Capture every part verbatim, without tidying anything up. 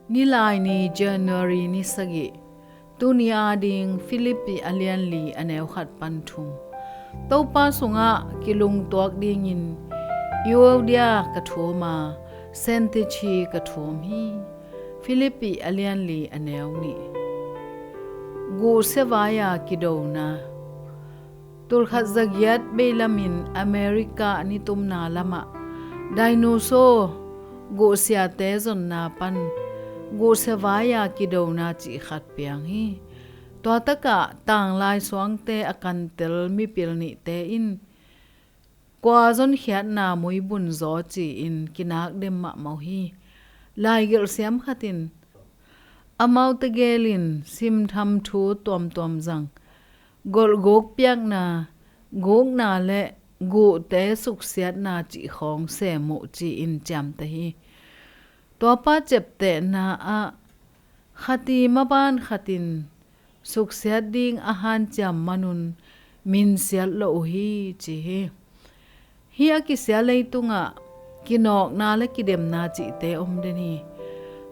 Nilaini, January ni sagih. Tuni ading Philippi a lianli a neu khat pan thum. Topa sungah kilungtuak dingin Euodia ka thum a, Syntyche ka thum hi. Philippi a lianli a neu nih. Guhsia vai-a kidona. Tulkhat zagiat beilamin America nitumna lamah dinosaur guhsiate zonna pan guhsia vai-a kidona cih khat piang hi. Tua takah tanglai suangte a kantel mipil nihte in kua zonkhiatna muibun zaw ci-in kinak dem mahmah uh hi. Laigelh siam khat in, amaute gelin simtham thu tuamtuam zang, golhguk piakna, gukna le guhte suksiatna cih khawng sem uh ci-in ciamteh hi. Tuapa ciaptehna ah khati maban khatin suksiat ding a hanciam manun minsiat lo uh hi ci hi. Hih a kisia leitungah kinawkna le kidemna cihte om den hi.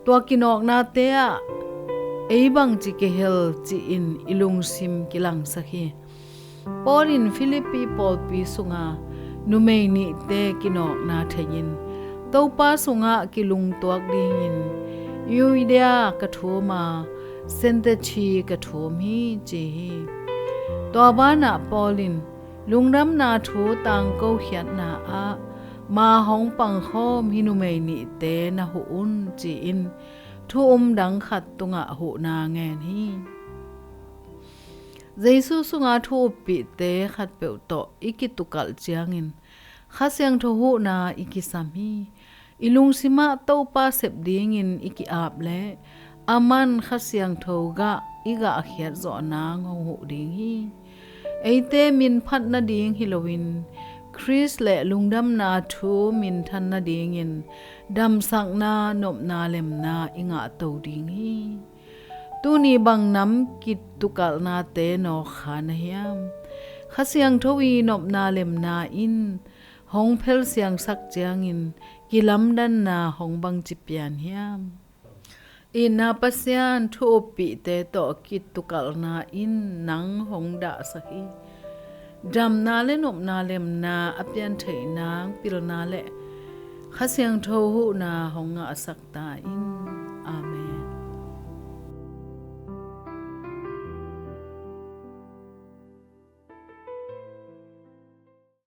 Tua kinawknate ah ei bangci kihel ci-in i lungsim kilangsak hi. Paul in Philippi pawlpi sunga numei nihte kinawkna thei-in Topa sungah kilungtuak dingin Euodia ka thum a, Syntyche ka thum hi ci hi. Tua banah Paul in lungdamna thu tangkokhiatna ah ma hong pangkhawm hih numei nihte na huh un ci-in thu um dang khat tungah huhna ngen hi. Jesu sunga thu uppihte khatpeuh tawh i kitukalh ciangin Kha Siangtho huhna i kisam hi. I lungsimah Topa sep dingin i ki-ap leh aman Kha Siangtho gah i gahkhiat zawh nang hong huh ding hi. Eite minphat nading hi loin Khrist le lungdamna thu minthan nadingin damsakna nopna lemna i ngahto ding hi. Tuni bang nam kitukalhnate nawkkha na hiam? Kha Siangtho i nopna lemna in hong phelsiangsak ciangin kilamdanna hong bangci pian hiam? Itna Pasian thu uppihte tawh kitukalhna in nang hong dahsak hi. Damna le nopna lemna a piantheih nang pilna le Kha Siangtho huhna hong ngahsak ta in.